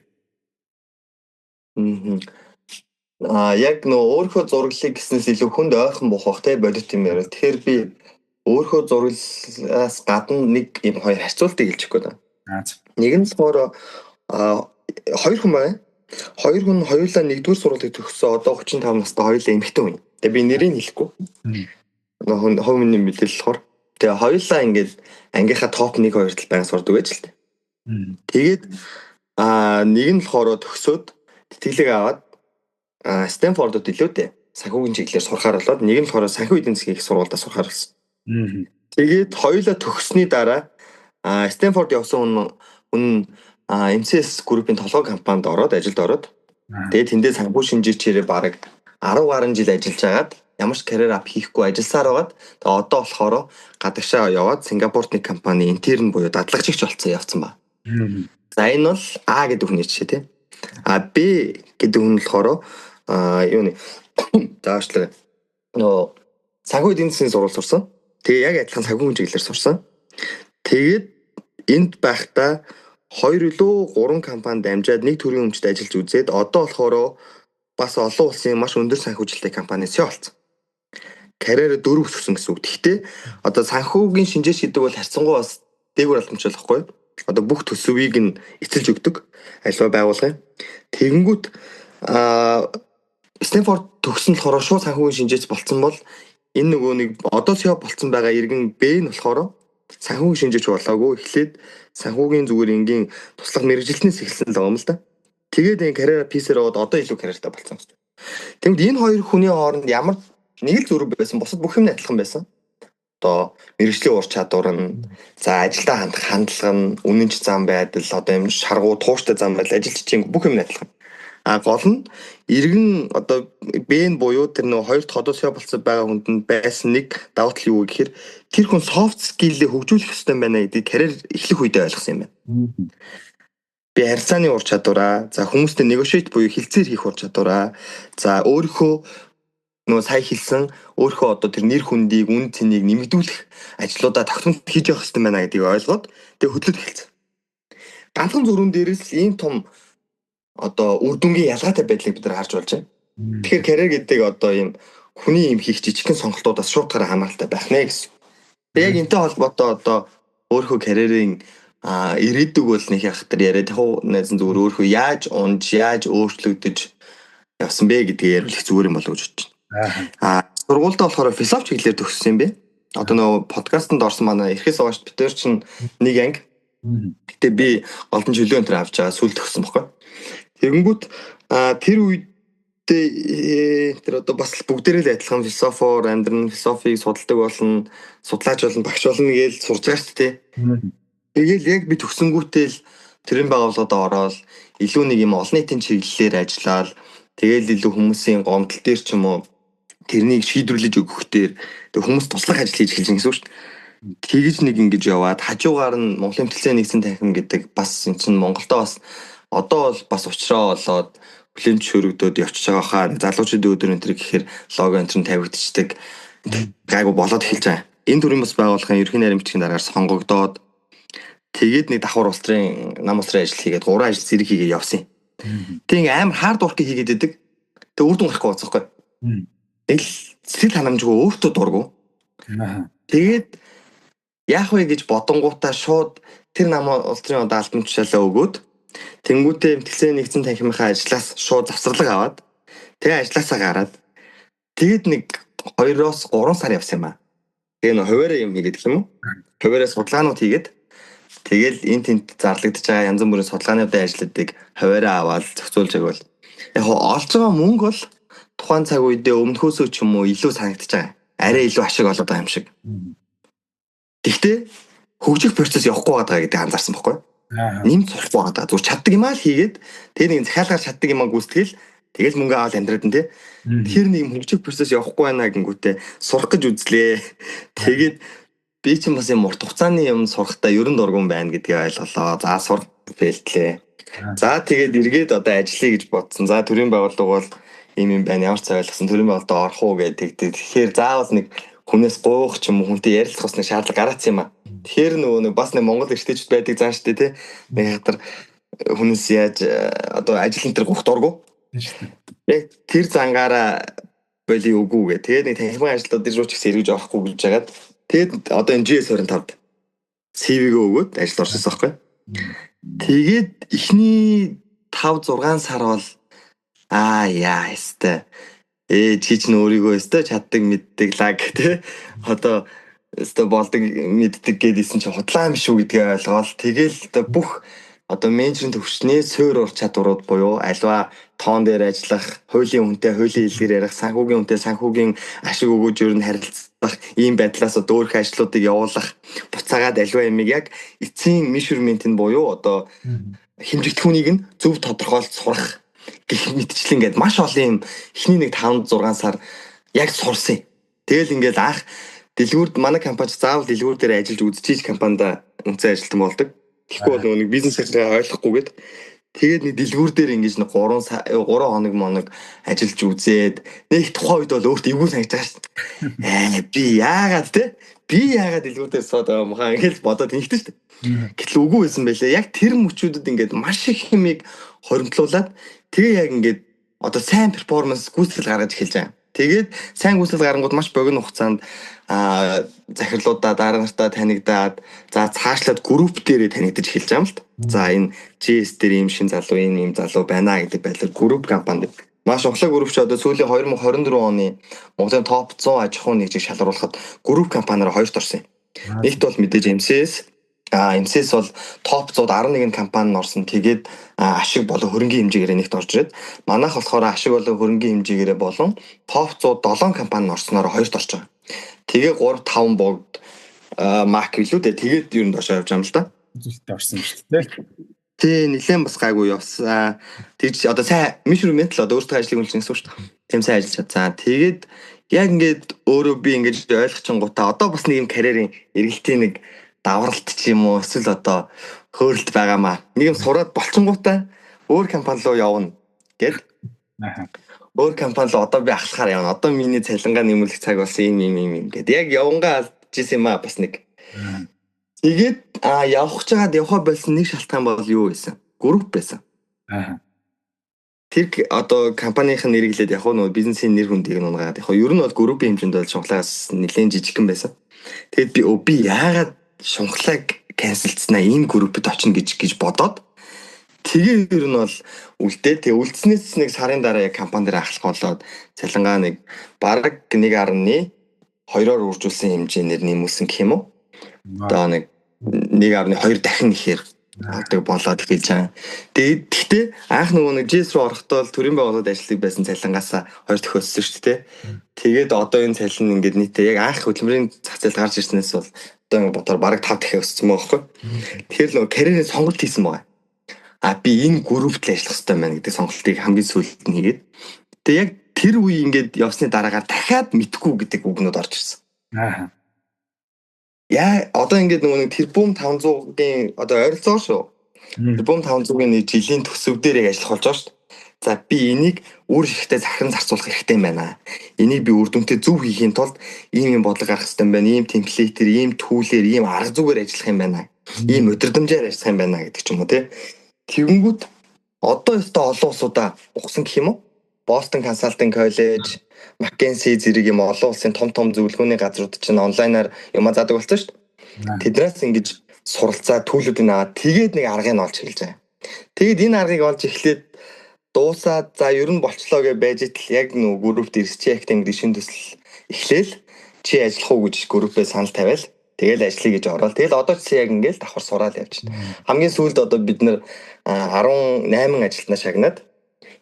Аа, яг нөө өөрийнхөө зураглалыг гэснээс илүү хүнд ойрхон буух бах те, бодит юм яриа. Тэгэхээр би өөрийнхөө зураглалаас гадна нэг юм хоёр харьцуултыг хэлчих гээд байна. Нэг нь болохоор хоёр хүн байна. Хоёр хүн хоёулаа нэгдүгээр сургуулийг төгссөн, одоо 35 настай, хоёулаа эмэгтэй хүн. Тэгээ би нэрийг хэлэхгүй. Нөгөө хувь хүний мэдээлэл болохоор. Тэгээ хоёулаа ингээд ангийнхаа топ 1 2 тал байнга сурдаг байж л тэ. Тэгээд нэг нь болохоор төгсөөд тэтгэлэг аваад Стэнфордод илүү дээ санхүүгийн чиглэлээр сурахаар болоод, нэг нь болохоор санхүү эдийн засгийн их сургуульдаа сурахаар болсон. Тэгээд хоёулаа төгссөний дараа Стэнфорд явсан хүн MCS группийн толгой компанид ороод, ажилд ороод, тэгээд тэндээ санхүү шинжээчээрээ бараг 10 гаруй жил ажиллаж агаад, ямар ч career up хийхгүй ажилласаар байгаад, тэгээ одоо болохоор гадагшаа яваад Сингапурт нэг компани intern буюу дадлагчигч болсон явцсан ба. За, энэ бол А гэдэг хүний жишээ, тийм. А Б гэдэг хүн болохоор юуны, заашлаа, нөө санхүү эдийн засгийн сургууль сурсан. Тэгээ яг адилхан санхүүгийн чиглэлээр сурсан. Тэгээд энд байхдаа хоёр илүү гурван компанид амжаад, нэг төрлийн өмчт ажиллаж үзээд, одоо болохоор бас олон улсын маш өндөр санхүүжилттэй компани CEO болсон. Карьераа дөрөв өсгсөн гэсэн үг. Гэхдээ одоо санхүүгийн шинжээч гэдэг бол харьцангуй бас дээгүүр алхамжлал байхгүй юу? Одоо бүх төсвийг нь эцэлж өгдөг альва байгуулгын. Тэгэнгүүт Стэнфорд төгсөн болохоор шууд санхүүгийн шинжээч болцсон бол энэ нөгөө нэг одоо CEO болцсон байгаа иргэн Б нь болохоор санхүүгийн шинжээч болоогүй. Эхлээд санхүүгийн зүгээр энгийн туслах мэргэжилтнээс эхэлсэн л байгаа юм л да. Тэгээд энэ карьераа писээр яваад одоо илүү карьертай болцсон гэсэн. Тэгмэд энэ хоёр хүний хооронд ямар нэг л зүрх байсан, бусад бүх юм нь адилхан байсан. Одоо мэргэжлийн ур чадвар нь, за, ажилдаа хандах хандлага нь, үнэнч зам байдал, одоо юм шаргуу тууштай зам байдал, ажил чичээн бүх юм нь адилхан. А гол нь иргэн одоо Б нь буюу тэр нөгөө хоёр дахь одоо CEO болсон байгаа хүнд нь байсан нэг давуу тал юу гэхээр тэр хүн soft skill-ээ хөгжүүлэх ёстой байна гэдгийг карьер эхлэх үедээ ойлгосон юм байна. Би харилцааны ур чадвараа, за, хүмүүстэй negotiate буюу хэлцээр хийх ур чадвараа, за, өөрийнхөө нөгөө сая хэлсэн өөрийнхөө одоо тэр нэр хүндийг, үн цэнийг нэмэгдүүлэх ажлуудаа тогтмол хийж явах хэрэгтэй байна гэдгийг ойлгоод тэг хөдлөд эхэлсэн. Ганцхан зүрүүн дээрээс л ийм том одоо үр дүнгийн ялгаатай байдлыг бид нар харж болж байна. Тэгэхээр карьер гэдэг одоо ийм хүний юм хийх жижигхэн сонголтуудаас шууд гараа хамааралтай байх нэ гэсэн. Тэгээ яг энтэй холбоотой одоо өөрийнхөө карьерийн ирээдүг бол нэг яг тэр яриад яг найзан зүгээр өөрийнхөө яаж унж, яаж өөрчлөгдөж явсан бэ гэдгийг яриул их зүгээр юм болов уу гэж бодож байна. Сургуульдаа болохоор философи чиглэлээр төгссөн юм бэ. Одоо нөгөө подкастэнд орсон манай эрхээс аваач бид нар чинь нэг анги. Гэтэ би голдон чөлөө энэ авч байгаа, сүүл төгссөн баггүй. Тэгэнгүүт тэр үедээ тэр одоо бас бүгдээрээ л адилхан философоор амьдран, философийг судалдаг болно, судлаач болно, багш болно гэж сурж байгаа шүү дээ. Тэгээл яг би төгсөнгүүтээ л төрийн байгууллагад ороод илүү нэг юм олон нийтийн чиглэлээр ажиллаад, тэгээл илүү хүмүүсийн гомдол дээр ч юм уу тэрнийг шийдвэрлэж өгөх дээр тэг хүмүүс туслах ажил хийж эхэлж гэсэн үг шүү дээ. Тэгэж нэг ингэж яваад хажуугаар нь Монголын мэтгэлцээ нэгдсэн танхим гэдэг бас эн чинь Монголдо бас одоо бол бас уучраа болоод хүлээн зөвшөөрөгдөөд явчихж байгаа хаа, залуучуудын өдөр энэ төр гэхээр лого энэ төр тавигдчихдаг, гайгүй болоод эхэлж байгаа. Энэ төрийн бас байгууллагын ерөнхий нарийн бичгийн дараагаар сонгогдоод, тэгээд нэг давхар улс төрийн нам улс төрийн ажил хийгээд, гурван ажил зэрэг хийгээд явсан юм. Тэг ингээ амар hard work хийгээд идэг. Тэг үр дүн гарахгүй байгаа байхгүй. Нэг л сэтгэл ханамжгүй, өөртөө дургу. Тэгээд яах вэ гэж бодонгуудаа шууд тэр нам улс төрийн одоо албан тушаалаа өгөөд, тэнгуүтээ мэтгэлцээ нэгдсэн танхимынхаа ажлаас шууд завсарлага аваад, тэгээ ажлаасаа гараад, тэгээд нэг 2-оос 3 сар явсан юм аа. Тэгээ нөө хуваараа юм хийгээд гэх юм уу? Хуваараа судалгаанууд хийгээд тэгэл энэ тэнд зарлагдаж байгаа янз бүрийн судалгаануудын ажлуудыг хуваараа аваад зохицуулж байвал яг олж байгаа мөнгө бол тухайн цаг үедээ өмнөхөөсөө ч юм уу илүү санагдаж байгаа. Арай илүү ашиг олоод байгаа юм шиг. Тэгтээ хөгжих процесс явахгүй байгаа гэдгийг анзаарсан байхгүй юу? Нэмж сурахгүй байгаа. Зүгээр чаддаг юмаа л хийгээд тэгээ нэг захиалгаар чаддаг юмаа гүйцэтгэл тэгэл мөнгө аваад амьдраад нь тий. Тэгэхээр нэг юм хөгжих процесс явахгүй байна гингүүтээ сурах гэж үзлээ. Тэгээд би чинь бас юм урт хугацааны юм сурахтаа ерөн дургуун байна гэдгийг ойлголоо. За сурах фейлтлээ. За тэгээд эргээд одоо ажиллая гэж бодсон. За төрийн байгууллага бол ийм юм байна. Ямар ч цай ойлгосон төрийн байгууллагад орох уу гэдэг. Тэгэхээр заавал нэг хүнээс гуйх ч юм уу хүнтэй ярилцах бас нэг шаардлага гараацсан юм а. Тэгэхээр нөгөө нэг бас нэг Монгол эрэгтэйчүүд байдаг зан штэ тий. Нэг хатар хүнээс яаж одоо ажил энэ төр гуйх дургу. Яг тэр зангаараа боли үгүй гэ. Тэгээд нэг танхимын ажлууд руу ч гэсэн эргэж орохгүй гэж жагаад тэгээд одоо энэ GS25-д CV-гээ өгөөд ажилд орсон байхгүй. Тэгээд эхний 5 6 сар бол аа яа өстэй. Чи ч өөрийгөө өстэй чаддаг мэддэг лаг тий. Одоо өстэй болдог мэддэг гэдээсэн чи худлаа юм шүү гэдгээ ойлгоол. Тэгэл одоо бүх одоо менежерийн төвшний суур ур чадварууд буюу альва тоон дээр ажиллах, хуулийн хүнтэй хуулийн хэлгээр ярих, санхүүгийн хүнтэй санхүүгийн ашиг өгөөж ер нь харилцах, ийм байдлаас одоо өөрөх ажлуудыг явуулах, буцаагаад альва ямиг яг эцсийн measurement нь буюу одоо хэмжигдэхүүнийг нь зөв тодорхойлж сурах гэх мэтчлэн ингээд маш олон юм эхний нэг 5 6 сар яг сурсан. Тэгэл ингээд анх дэлгүүрд манай компани заавал дэлгүүр дээр ажиллаж үзчихийж компанид үнцэн ажилтан болдог. Тэгэхгүй бол нөгөө нэг бизнесээ ойлгохгүйгээд тэгээд нэг дэлгүүр дээр ингэж нэг 3 3 хоног моног ажиллаж үзээд нэг тухайн үед бол өөртөө эвгүй санагдаж байгаа шүү дээ. Би яагаад те? Би яагаад дэлгүүр дээр сууд байгаа юм хаа ингэж бодоод тэнхтэн шүү дээ. Гэтэл үгүй байсан байлээ. Яг тэр мөчүүдэд ингээд маш их хэмиг хоримтлуулад тэгээ яг ингээд одоо сайн перформанс гүйцэтгэл гаргаж эхэлж байгаа. Тэгээд сайн гүйцэтгэл гарангууд маш богино хугацаанд захирлуудаа дараа нартаа танигдаад за цаашлаад групп дээрээ танигдаж эхэлж байгаа юм л та. За энэ GS дээр ийм шин залуу ийм ийм залуу байна гэдэг байдлаар групп компани маш ухлаа групп ч одоо сүүлийн 2024 оны Монголын топ 100 аж ахуйн нэгжийг шалгаруулахад групп компаниар хоёрт орсон юм. Нэгт бол мэдээж MCS. MCS бол топ 111 компани нь орсон. Тэгээд ашиг болон хөрөнгийн хэмжээгээр нэгт орж ирээд манайх болохоор ашиг болон хөрөнгийн хэмжээгээрээ болон топ 107 компани нь орсноор хоёрт орж байгаа. Тэгээ 3 5 богд мак билүү дээ. Тэгээд ер нь доошоо явж байгаа юм л да. Үзүүлэлтээ орсон юм шүү дээ. Тий, нэлээд бас гайгүй явсан. Тэгж одоо сайн measurement л одоо өөртөө ажлыг үнэлж гэсэн үг шүү дээ. Тийм сайн ажиллаж чадсан. Тэгээд яг ингээд өөрөө би ингэж ойлгочингуудаа одоо бас нэг юм карьерийн эргэлтийн нэг давралт ч юм уу эсвэл одоо хөөрөлт байгаамаа. Нэг юм сураад болчингуудаа өөр компани руу явна гэд. Өөр компани руу одоо би ахлахаар явна. Одоо миний цалингаа нэмүүлэх цаг болсон юм юм юм юм гэд. Яг явангаа алдчихсан юм аа бас нэг. Тэгээд явах гэж байгаад явхаа болсон нэг шалтгаан бол юу байсан? Групп байсан. Тэр одоо компанийн нэрийг хэлээд яг нөгөө бизнесийн нэр хүндийг нь унгаад яг ер нь бол группийн хэмжээнд бол шунхлагаас нэлээд жижигхэн байсан. Тэгээд би яагаад шунхлаг канселдснаа ийм группэд очино гэж бодоод тэгээ ер нь бол үлдээ. Тэгээ үлдснээс нэг сарын дараа яг компани дээр ахлах болоод цалингаа нэг бараг 1.2-оор үржүүлсэн хэмжээгээр нэмүүлсэн гэх юм уу? Одоо нэг 1.2 дахин ихээр авдаг болоод эхэлж байгаа. Тэгээд гэхдээ анх нөгөө нэг GS руу орохдоо л төрийн байгууллагад ажилладаг байсан цалингаасаа хоёр дахин өссөн шүү дээ. Тэгээд одоо энэ цалин ингээд нийтээ яг анх хөдөлмөрийн зах зээлд гарч ирснээс бол одоо ингээд бодоор бараг 5 дахин өссөн байгаа байхгүй. Тэгэхээр нөгөө карьерийн сонголт хийсэн байгаа. Би энэ группт л ажиллах хэрэгтэй байна гэдэг сонголтыг хамгийн сүүлд нь хийгээд. Тэгээ яг тэр үе ингээд явсны дараагаар дахиад мэдхгүй гэдэг үгнүүд орж ирсэн. Яа одоо ингээд нөгөө нэг тэрбум 500-гийн одоо ойролцоогоор шүү. Тэрбум 500-гийн нэг жилийн төсөв дээр яг ажиллах болж байгаа шүү дээ. За би энийг үр шигтэй захиран зарцуулах хэрэгтэй юм байна. Энийг би үр дүнтэй зөв хийхийн тулд ийм юм бодлого гаргах хэрэгтэй юм байна. Ийм темплейтээр, ийм төлөөр, ийм арга зүгээр ажиллах юм байна. Ийм удирдамжаар ажиллах юм байна гэдэг ч юм уу тий. Тэгэнгүүт одоо өстой олон улсуудаа ухсан гэх юм уу? Boston Consulting College, McKinsey зэрэг юм олон улсын том том зөвлөгөөний газрууд чинь онлайнаар юмаа заадаг болсон шүү дээ. Тэднээс ингэж суралцаа төлөвлөд аваад тэгээд нэг аргыг нь олж эхэлж байгаа. Тэгээд энэ аргыг олж эхлээд дуусаад за ер нь болчлоо гэж байж итл яг нөгөө группт ирсч academy гэдэг шинэ төсөл эхлээл. Чи ажиллах уу гэж группээ санал тавиал. Тэгэл ажиллая гэж ороод. Тэгэл одоо ч яг ингээл давхар сураал явчихна. Хамгийн сүүлд одоо бид нэр 18 ажилтнаа шагнаад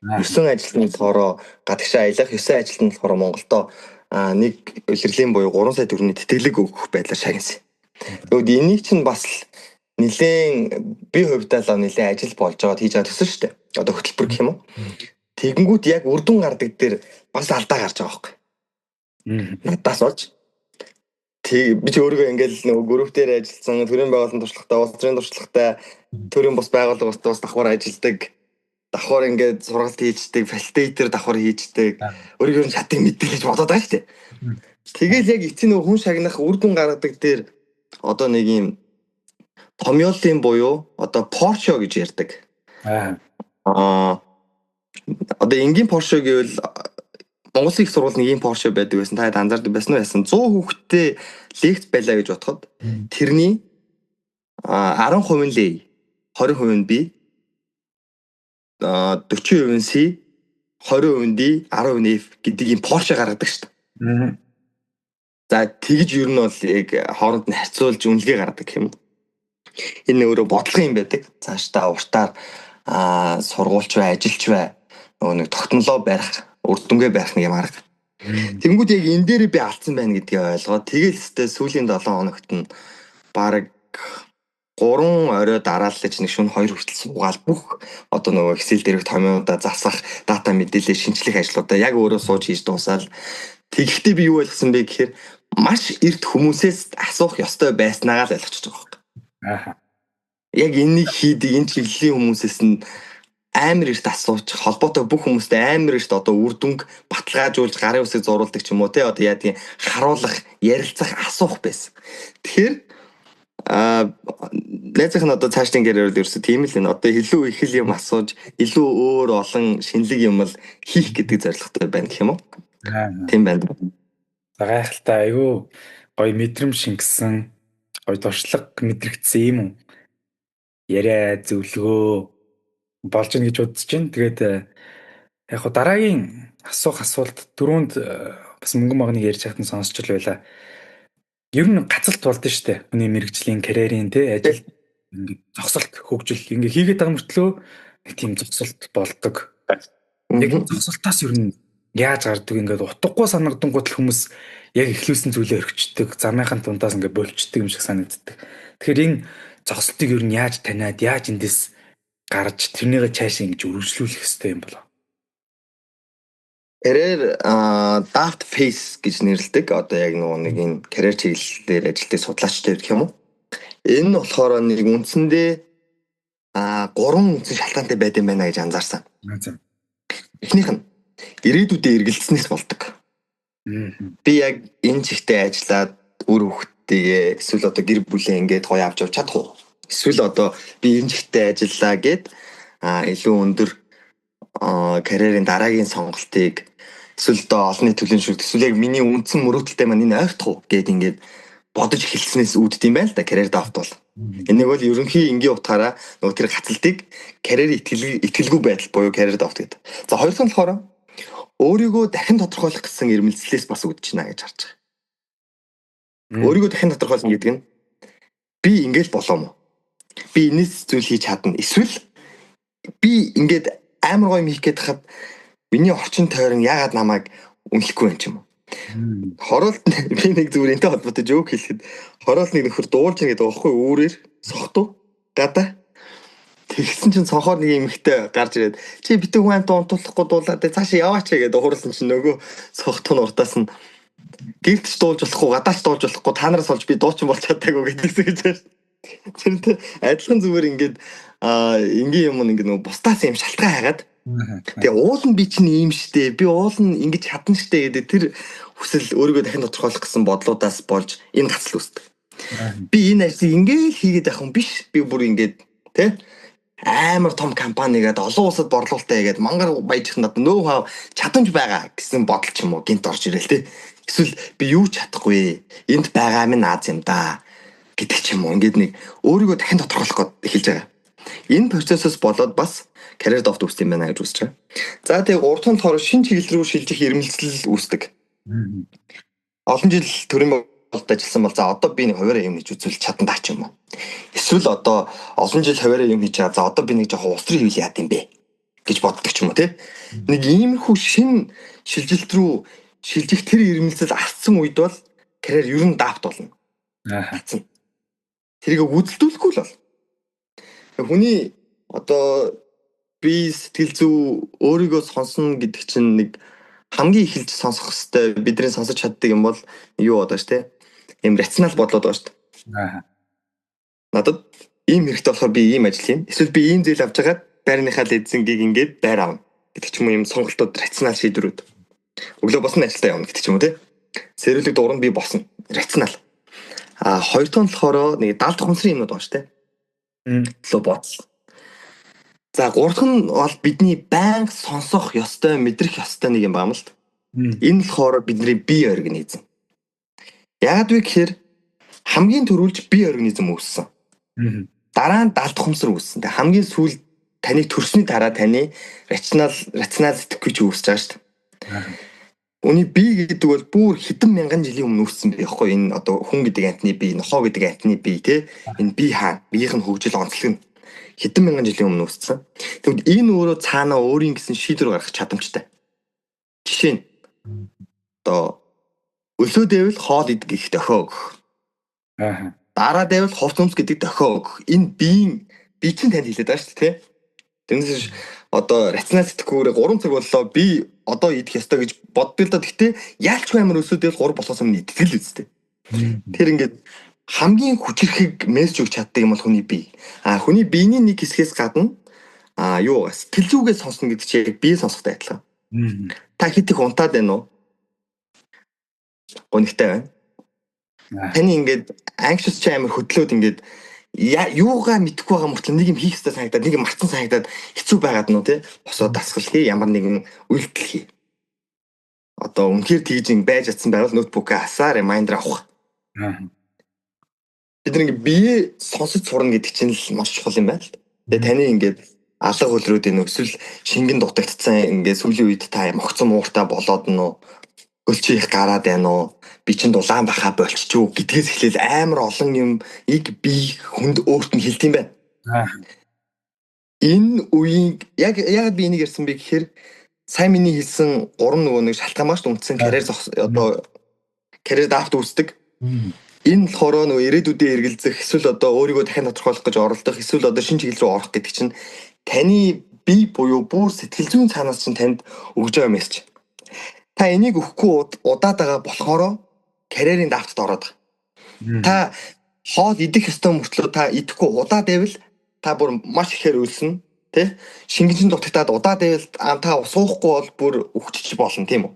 9 ажилтны болохоор гадагшаа аялах, 9 ажилтны болохоор Монголдо нэг улирлын буюу 3 сая төгрөгийн тэтгэлэг өгөх байдлаар шагнасан. Тэгвэл энийг чинь бас нэлээд би хувьдаа л нэлээд ажил болж байгаа хийж байгаа төсөл шүү дээ. Одоо хөтөлбөр гэх юм уу. Тэгэнгүүт яг үр дүн гардаг дээр бас алдаа гарч байгаа байхгүй. Надаас болж тэг би ч өөрийгөө ингээл нөгөө групп дээр ажилласан, төрийн байгууллагын туршлагатай, улс төрийн туршлагатай, төрийн бус байгууллагаас бас давхар ажилладаг, давхар ингээд сургалт хийждэг, facilitator давхар хийждэг, өөрийгөө нь чаддаг мэддэг гэж бодоод байгаа шүү дээ. Тэгэл яг эцсийн нөгөө хүн шагнах үр дүн гаргадаг дээр одоо нэг юм томьёолын буюу одоо Porsche гэж ярьдаг. Одоо энгийн Porsche гэвэл Монголын их сургууль нэг ийм Porsche байдаг байсан. Та анзаардаг байсан уу яасан? 100 хүүхэдтэй лекц байлаа гэж бодоход тэрний 10% нь L, 20% нь B, 40% нь C, 20% нь D, 10% нь F гэдэг ийм Porsche гаргадаг шүү дээ. За тэгж ер нь бол яг хооронд нь харьцуулж үнэлгээ гаргадаг юм. Энэ өөрөө бодлого юм байдаг. Цаашдаа уртаар сургуульч бай, ажилч бай нөгөө нэг тогтнолоо барих, үр дүнгээ барих нэг юм арга. Тэнгүүд яг энэ дээр би алдсан байна гэдгийг ойлгоод тэгэл өстэй сүүлийн 7 хоногт нь бараг 3 орой дарааллаж нэг шөнө 2 хүртэл суугаал бүх одоо нөгөө Excel дээрх томьёодаа засах, дата мэдээлэл шинчлэх ажлуудаа яг өөрөө сууж хийж дуусаал. Тэгэхдээ би юу ойлгосон бэ гэхээр маш эрт хүмүүсээс асуух ёстой байснаагаа л ойлгочихж байгаа байхгүй. Яг энийг хийдэг энэ чиглэлийн хүмүүсээс нь амар эрт асууч, холбоотой бүх хүмүүстэй амар эрт одоо үр дүнг баталгаажуулж гарын үсэг зурулдаг ч юм уу те одоо яадгийн харуулах, ярилцах, асуух байсан. Тэгэхээр найзынх нь одоо цаашдын карьерүүд ерөөсө тийм л энэ одоо илүү их л юм асууж, илүү өөр олон шинэлэг юм л хийх гэдэг зорилготой байна гэх юм уу? Тийм байна. За гайхалтай, айгүй гоё мэдрэмж шингэсэн, гоё туршлага мэдрэгдсэн юм уу? Яриа зөвлөгөө болж гин гэж бодож байна. Тэгээд яг хуу дараагийн асуух асуулт дөрөнд бас мөнгөн магныг ярьж байхад нь сонсч л байлаа. Ер нь гацалт болдсон шүү дээ. Хүний мэрэгжлийн карьерийн те ажил ингээд зогсолт хөгжил ингээд хийгээд байгаа мөртлөө нэг тийм зогсолт болдог. Яг зогсолтоос ер нь яаж гардаг, ингээд утгагүй санагдангууд л хүмүүс яг эхлүүлсэн зүйлээ өргөчдөг, замынхаа дундаас ингээд болчдөг юм шиг санагддаг. Тэгэхээр энэ зогсолтыг ер нь яаж таниад, яаж эндээс гарч тэрнийгээ цаашаа ингэж үргэлжлүүлэх ёстой юм болов? Career doubt phase гэж нэрлэдэг. Одоо яг нөгөө нэг энэ карьер чиглэлээр ажилладаг судлаачтай гэх юм уу? Энэ нь болохоор нэг үндсэндээ гурван үндсэн шалтгаантай байд юм байна гэж анзаарсан. Эхнийх нь ирээдүйдээ эргэлзснээс болдог. Би яг энэ чигтээ ажиллаад үр хөвгттэйгээ эсвэл одоо гэр бүлээ ингээд гоё авч явж чадах уу? Эсвэл одоо би энэ чигтээ ажиллаа гэд илүү өндөр карьерийн дараагийн сонголтыг эсвэл одоо олон нийт төлөөн шүлт эсвэл яг миний үндсэн мөрөөдөлтэй маань энэ ойртох уу гэд ингээд бодож эхэлснээс үүддэг юм байна л да career doubt бол. Энийг бол ерөнхий энгийн утгаараа нөгөө тэр гацалтыг карьер итгэлгүй байдал буюу career doubt гэдэг. За хоёр дахь нь болохоор өөрийгөө дахин тодорхойлох гэсэн эрмэлзлээс бас үүдэж байна гэж харж байгаа. Өөрийгөө дахин тодорхойлно гэдэг нь би ингээл болоо мó. Би энэс зүйл хийж чадна. Эсвэл би ингээд амар гоё юм хийх гээд хахад миний орчин тойрон яагаад намайг үнэлэхгүй юм ч юм уу. Хороолт би нэг зүгээр энтэй холбоотой joke хэлэхэд хороол нэг нөхөр дуулж байгаа гэдэг байхгүй үүрээр сохтуу гадаа. Тэгсэн чинь цонхоор нэг эмэгтэй гарч ирээд чи битүү хүн амт унтуулахгүй дуулаад цаашаа яваач гэдэг ууралсан чинь нөгөө сохтуу нь урдаас нь гэрт ч дуулж болохгүй гадаач дуулж болохгүй та нараас болж би дуучин болж чадаагүй гэдэгсэн гэж байна. Тэрнтэй адилхан зүгээр ингээд энгийн юм ингээд нөгөө бусдаас юм шалтгаан хайгаад тэгээ уул нь би чинь ийм штэ би уул нь ингэж чадна штэ гэдэг тэр хүсэл өөрийгөө дахин тодорхойлох гэсэн бодлуудаас болж энэ гацал үүсдэг. Би энэ ажлыг ингээд хийгээд явах юм биш. Би бүр ингээд тэ амар том компанигээд олон улсад борлуулалтаа хийгээд мангар баяжих надад нөө хав чадамж байгаа гэсэн бодол ч юм уу гинт орж ирэл тэ. Эсвэл би юу ч чадахгүй энд байгаа минь аз юм да гэдэг ч юм уу. Ингээд нэг өөрийгөө дахин тодорхойлох гээд эхэлж байгаа. Энэ процессоос болоод бас career doubt үүсдэг юм байна гэж үзэж байгаа. За тэгээ гурав дахь нь болохоор шинэ чиглэл рүү шилжих эрмэлзэл үүсдэг. Олон жил төрийн байгууллагад ажилласан бол за одоо би нэг хувиараа юм хийж үзвэл чадан даа ч юм уу. Эсвэл одоо олон жил хувиараа юм хийж байгаа, за одоо би нэг жоохон улс төрийн хийвэл яад юм бэ гэж боддог ч юм уу, тий. Нэг иймэрхүү шин шилжилт рүү шилжих тэр ирмэлзэл алдсан үед бол карьер ер нь дафт болно. Алдсан. Тэрийг гүйцэлдүүлэхгүй л бол. Хүний одоо бие, сэтгэл зүй, өөрийгөө сонсно гэдэг чинь нэг хамгийн эхэлж сонсох хэвээр бидний сонсож чаддаг юм бол юу одоо ш тэ. Ийм рационал бодлоод байгаа шүү дээ. Надад ийм хэрэгтэй болохоор би ийм ажил хийн. Эсвэл би ийм зээл авч хагаад байрныхаа лизингийг ингээд байр авна гэдэг ч юм уу, ийм сонголтууд, рационал шийдвэрүүд. Өглөө босно, ажилдаа явна гэдэг ч юм уу, те. Сэрүүлэг дуурна, би босно. Рационал. А хоёр дахь нь болохоор нэг даалт ухамсарын юмнууд байгаа шүү дээ. Төлөө бодол. За, гурав дахь нь бол бидний байнга сонсох ёстой, мэдрэх ёстой нэг юм байна л. Энэ болохоор бидний бие организм. Яагаад вэ гэхээр хамгийн түрүүлж бие организм үүссэн. Дараа нь далд ухамсар үүссэн. Тэг хамгийн сүүл таны төрсний дараа таны рационал сэтгэхүйч үүсэж байгаа шүү дээ. Үний бие гэдэг бол бүр хэдэн мянган жилийн өмнө үүссэн бие байхгүй, энэ одоо хүн гэдэг амьтны бие, нохоо гэдэг амьтны бие, те, энэ бие хаана биеийнх нь хөгжил, онцлог нь хэдэн мянган жилийн өмнө үүссэн. Тэгвэл энэ өөрөө цаанаа өөрийн гэсэн шийдвэр гаргах чадамжтай. Жишээ нь одоо өлөө дээвэл хоол идэх гэх дохио өгөх. Дараа дээвэл хувц өмс гэдэг дохио өгөх. Энэ биеийн бие чинь танд хэлээд байгаа шүү дээ, тэ. Тэрнээс одоо рационал сэтгэхүйгээр 3 цаг боллоо, би одоо идэх ёстой гэж боддог л да. Гэхдээ яалчгүй амар өсөөд 3 болохоос өмнө идэх л үстэй. Тэр ингээд хамгийн хүчирхэг мессеж өгч чаддаг юм бол хүний бие. А хүний биений нэг хэсгээс гадна юу сэтгэл зүгээ сонсно гэдэг чинь яг бие сонсохтой адилхан. Та хит их унтаад байна уу? Гонигтай байна. Таны ингээд anxious чи амар хөдлөөд, ингээд юугаа мэдэхгүй байгаа мөртлөө нэг юм хийх ёстой санагдаад, нэг юм марцсан санагдаад хэцүү байгаад нь тий, босоод дасгал хий, ямар нэгэн үйлдэл хий. Одоо үнэхээр тэгж ин байж чадсан байвал ноутбук аа асаа, reminder авах. Бид нэг бие сонсож сурна гэдэг чинь л маш чухал юм байна л. Тэгээ таны ингээд алга хөлрүүд энэ эсвэл шингэн дутагдсан, ингээд сүүлийн үед та юм огцон мууртай болоод нь хөлчи их гараад байна уу? Би чинь дулаан баха болчихгүй гэдгээс эхлээл амар олон юм иг би хүнд өөрт нь хэлдэг юм байна. Энэ үеийн яг яг би энийг ярьсан бэ гэхээр сайн миний хэлсэн гурван нөгөө нэг шалтгаан маш үндсэн карьер зогс, одоо карьер дафт үүсдэг. Энэ болохоор нөгөө ирээдүйдээ эргэлзэх, эсвэл одоо өөрийгөө дахин тодорхойлох гэж оролдох, эсвэл одоо шинэ чиглэл рүү орох гэдэг чинь таны бие буюу бүр сэтгэл зүйн цаанаас чинь танд өгж байгаа мессеж. Та энийг өгөхгүй удаад байгаа болохоро карьерийн дафтад ороод байгаа. Та хоол идэх ёстой мөртлөө та идэхгүй удаад байвал та бүр маш ихээр өлснө, тэ? Шингэн дутагтаад удаад байвал та суухгүй бол бүр үхчих болно, тийм үү?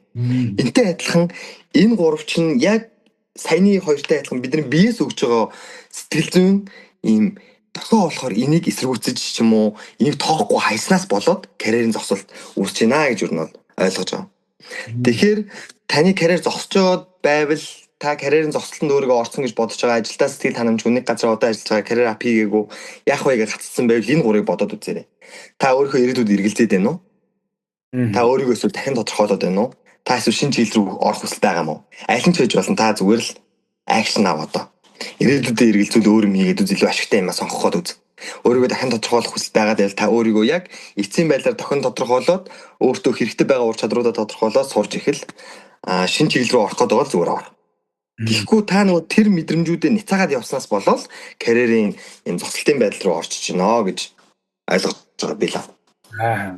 Энтэй адилхан энэ гурав чинь яг саяны хоёртой адилхан бидний биеэс өгж байгаа сэтгэл зүйн ийм дохио болохоор энийг эсэргүүцэж ч юм уу, энийг тоохгүй хайснаас болоод карьерийн зогсолт үүсэж байна гэж юу нь ойлгож байгаа. Тэгэхээр таны карьер зогсож байвал, та карьерийн зогсолтонд өөрийгөө орсон гэж бодож байгаа, ажилдаа сэтгэл ханамжгүй, нэг газар одоо ажиллаж байгаа, карьер up хийгээгүй, яах вэ гэж гацсан байвал энэ гурыг бодоод үзээрэй. Та өөрийнхөө ирээдүйд эргэлзээд байна уу? Та өөрийгөө эсвэл дахин тодорхойлоод байна уу? Та эсвэл шинэ чиглэл рүү орох хүсэл байгаа юм уу? Аль нь ч байж болно. Та зүгээр л action ав одоо. Ирээдүйдээ эргэлзүүл өөр юм хийгээд үз, илүү ашигтай юм а сонгоход үз. Өөрийгөө дахин тодорхойлох хүсэл байгаа байвал та өөрийгөө яг эцсийн байдлаар тохин тодорхойлоод, өөртөө хэрэгтэй байгаа ур чадруудаа тодорхойлоод сурж эхэл. А шинэ чиглэл рүү орох гэдэг бол зүгээр ор. Тэгэхгүй та нөгөө тэр мэдрэмжүүдээ няцаагаад явснаас болоод карьерийн энэ зогсолтын байдал руу орчиж байна гэж ойлгож байгаа билээ. Аа.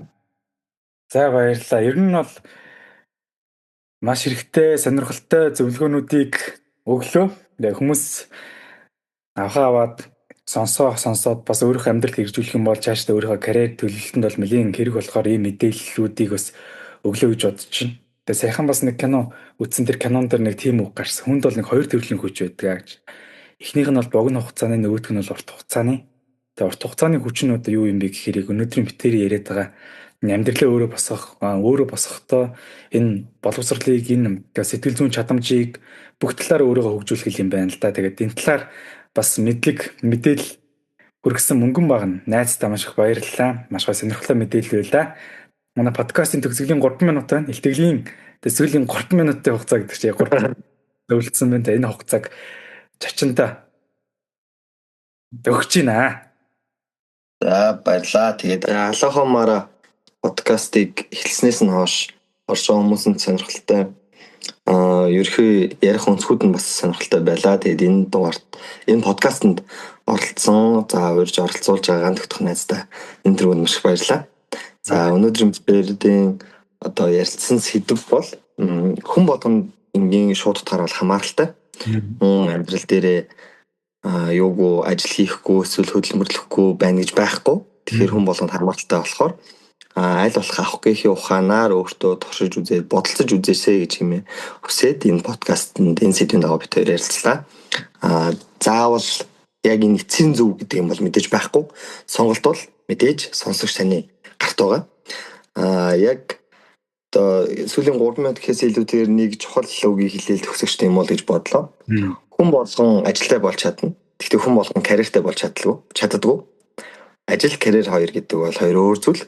За, баярлалаа. Ер нь бол маш хэрэгтэй, сонирхолтой зөвлөгөөнүүдийг өглөө. Тэгээ хүмүүс авхаа аваад сонсоод бас өөрийнхөө амьдралд хэрэгжүүлэх юм бол цаашдаа өөрийнхөө карьер төлөвлөлтөнд бол нэлээн хэрэг болохоор ийм мэдээллүүдийг бас өглөө гэж бодож байна. Тэгээ саяхан бас нэг кино үзсэн, тэр кинон дээр нэг тийм үг гарсан. Хүнд бол нэг хоёр төрлийн хүч байдаг гэж. Эхнийх нь бол богино хугацааны, нөгөөх нь бол урт хугацааны. Тэгээ урт хугацааны хүч нь одоо юу юм бэ гэхээр яг өнөөдрийн битэрийн яриад байгаа амьдралаа өөрөө босгох, өөрөө босгохдоо энэ боловсролыг, энэ сэтгэл зүйн чадамжийг бүх талаар өөрийгөө хөгжүүлэх юм байна л да. Тэгээд энэ талаар бас мэдлэг, мэдээлэл хүргэсэн мөнгөн багна найздаа маш их баярлалаа. Маш гой сонирхолтой мэдээлэл байлаа. Манай подкастын төгсгөлийн 3 минут байна. Илтгэлийн төгсгөлийн 3 минутын хугацаа гэдэг чинь 3. Зөвлөсөн байна. Энэ хугацааг чочиндоо өгч байна. За, баярлаа. Тэгээд Алахомара подкастыг эхэлснээс нь хойш оршин хүмүүсэнд сонирхолтой, ерөнхий ярих өнцгүүд нь бас сонирхолтой байлаа. Тэгээд энэ дугаарт, энэ подкастэнд оролцсон, за, урьж оролцуулж байгаа ган тогтох найздаа энэ түрүүнд маш их баярлалаа. За, өнөөдрийн бэрдийн одоо ярилцсан сэдэв бол хүн болгонд энгийн шууд утгаар бол хамааралтай. Хүн амьдрал дээрээ юугүй, ажил хийхгүй эсвэл хөдөлмөрлөхгүй байна гэж байхгүй. Тэгэхээр хүн болгонд хамааралтай болохоор аль болох авах гэхийн ухаанаар өөртөө туршиж үзээд, бодолцож үзээсэй гэж хэмээн хүсээд энэ подкастэнд энэ сэдвийн дагуу бид хоёр ярилцлаа. Заавал яг энэ эцсийн зөв гэдэг юм бол мэдээж байхгүй. Сонголт бол мэдээж сонсогч таны гарт байгаа. Яг одоо сүүлийн 3 минут гэхээс илүүтэйгээр нэг чухал үгийг хэлээл төгсөгчтэй юм бол гэж бодлоо. Хүн болгон ажилтай болж чадна. Гэхдээ хүн болгон карьертай болж чаддаггүй. Ажил, карьер хоёр гэдэг бол хоёр өөр зүйл.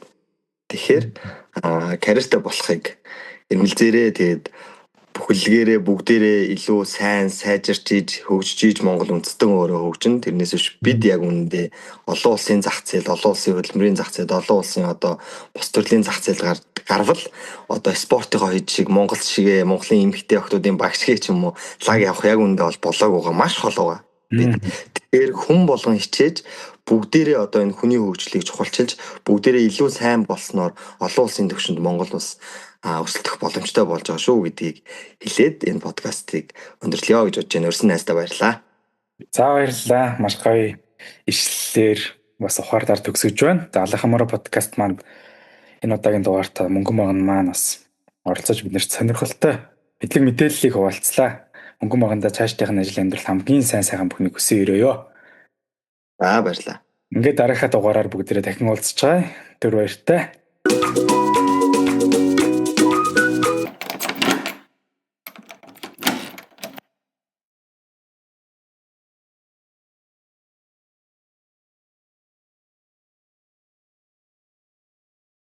Тэгэхээр карьертай болохыг эрмэлзээрээ, тэгээд бүхэлгээрээ бүгдээрээ илүү сайн сайжирч иж, хөгжиж иж Монгол үндэстэн өөрөө хөгжин. Тэрнээс биш бид яг үнэндээ олон улсын зах зээл, олон улсын хөдөлмөрийн зах зээл, олон улсын одоо бус төрлийн зах зээл гарвал одоо спортынхоо хэд шиг, Монгол шигээ, Монголын эмэгтэй охидуудын баг шигээ ч юм уу лаг явах яг үнэндээ бол болоог байгаа, маш хол байгаа. Тэгэхээр хүн болгон хичээж, бүгдээрээ одоо энэ хүний хөгжлийг чухалчилж, бүгдээрээ илүү сайн болсноор олон улсын түвшинд Монгол улс өсөлтөх боломжтой болж байгаа шүү гэдгийг хэлээд энэ подкастыг өндөрлөё гэж бодож байна. Өрсөн найздаа баярлалаа. За, баярлалаа. Маш гоё ишлэлээр бас ухаардаар төгсөж байна. За, Алахамара подкаст маань энэ удаагийн дугаартаа Мөнгөн Маган маань бас оролцож, биднэрт сонирхолтой мэдлэг мэдээллийг хуваалцлаа. Мөнгөн Магандаа цаашдынх нь ажил амьдрал хамгийн сайн сайхан бүхнийг хүсэн өрөөё. За, баярлалаа. Ингээд дараагийнхаа дугаараар бүгдээрээ дахин уулзчихъя. Түр баяртай.